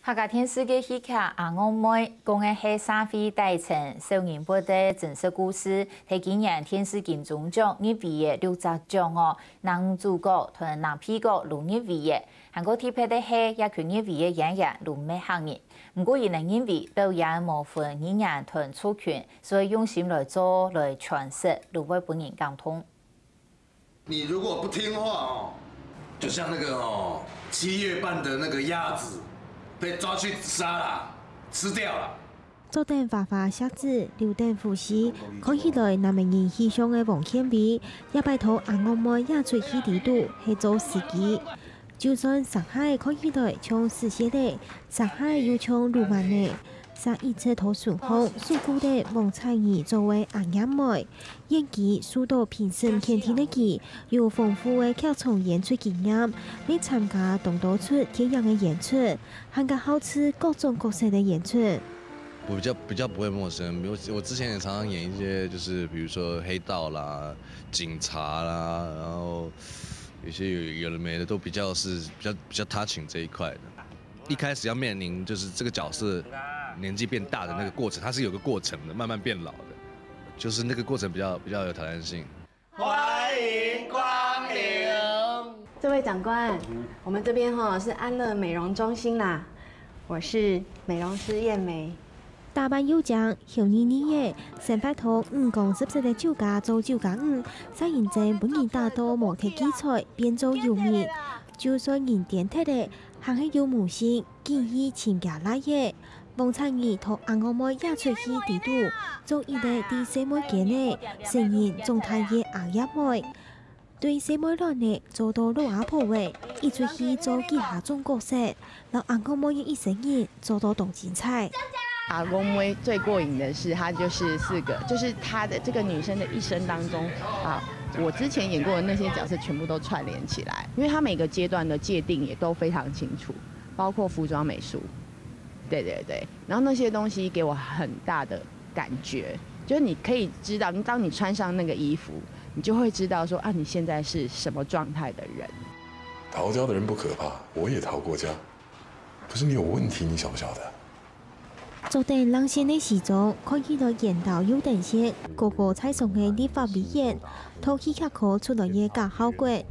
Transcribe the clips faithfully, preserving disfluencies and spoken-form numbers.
客家電視个戲劇《阿戇妹》，講个係社會底層小人物个真實故事，係今年電視金鐘獎入圍个六隻獎哦，男主角同男配角都入圍个。還過特別个係，這群入圍个演員都毋係客人。毋過，佢等認為表演無分語言同族群，所以用心來做、來詮釋，都會分人感動。 你如果不聽話哦，就像那個哦，七月半的那個鴨子，被抓去殺了，吃掉了。著等花花色子，留等鬍鬚，看起來男仔人形象个王建偉，這擺到阿戇妹這齣戲裡肚係做司機。就算上下看起來像死蟹仔，上下又像鱸鰻仔， 煞一直頭順風，手骨个黃采儀做个阿娘妹，演技受到評審肯定个佢，有豐富个劇場演出經驗，也參加當多齣電影个演出，還較好試各種角色个演出。我比較比較不會陌生，我我之前也常常演一些，就是比如說黑道啦、警察啦，然後有些有有的没的都比较是比较比较 touching 这一块的。一开始要面临就是这个角色年纪变大的那个过程，它是有个过程的，慢慢变老的，就是那个过程比较比较有挑战性。欢迎光临。这位长官，我们这边哈是安乐美容中心啦，我是美容师燕梅。打扮又靚，香膩膩个，生活同五光十色个酒家做酒家女，煞認真分人打到無忒記載，變做有名。就算人癲忒了，還係有母性，記憶深刻辣个。黃采儀同阿戇妹這齣戲裡肚，做一個對細妹堅个，承認長大个阿姨妹。 對細妹卵仔做到老阿婆仔，一齣戲做幾下種角色，摎阿戇妹一生人做到當精彩。阿戇妹最過癮的是，她就是四个，就是她的这个女生的一生当中啊，我之前演过的那些角色全部都串联起来，因为她每个阶段的界定也都非常清楚，包括服装美术，对对对，然后那些东西给我很大的感觉，就是你可以知道，当你穿上那个衣服，你就会知道说啊，你现在是什么状态的人。逃家的人不可怕，我也逃过家。可是你有问题，你晓不晓得？著等冷線个西裝，看起來緣投又等線，高高在上个立法委員，讀戲劇科出來个賈孝國，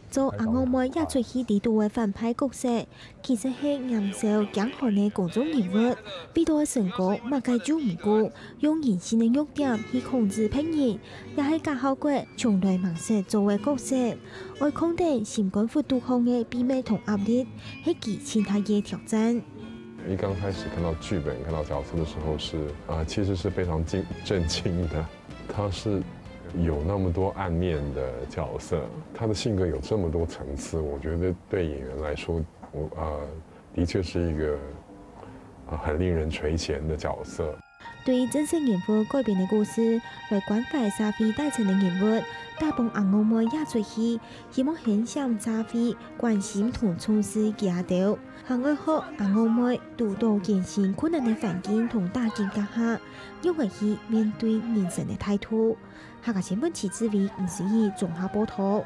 做阿戇妹這齣戲裡肚个反派角色，其實係嚴肅驚寒个公眾人物，為到愛成功，麼个就毋顧，用人性个弱點去控制別人，也係賈孝國從來毋識做个角色。 愛抗等心肝腹肚項个秘密同壓力，係佢盡大个挑戰。一刚开始看到剧本、看到角色的时候是，呃，其实是非常惊震惊的。他是有那么多暗面的角色，他的性格有这么多层次，我觉得对演员来说，我呃，的确是一个呃很令人垂涎的角色。 對真實人物改編个故事，來關懷社會底層个人物，打幫阿戇妹這齣戲，希望顯現社會關心同重視佢兜，還愛學阿戇妹堵到艱辛困難个環境同打擊該下，仰仔去面對人生个態度。客家新聞徐志偉、吳思怡綜合報導。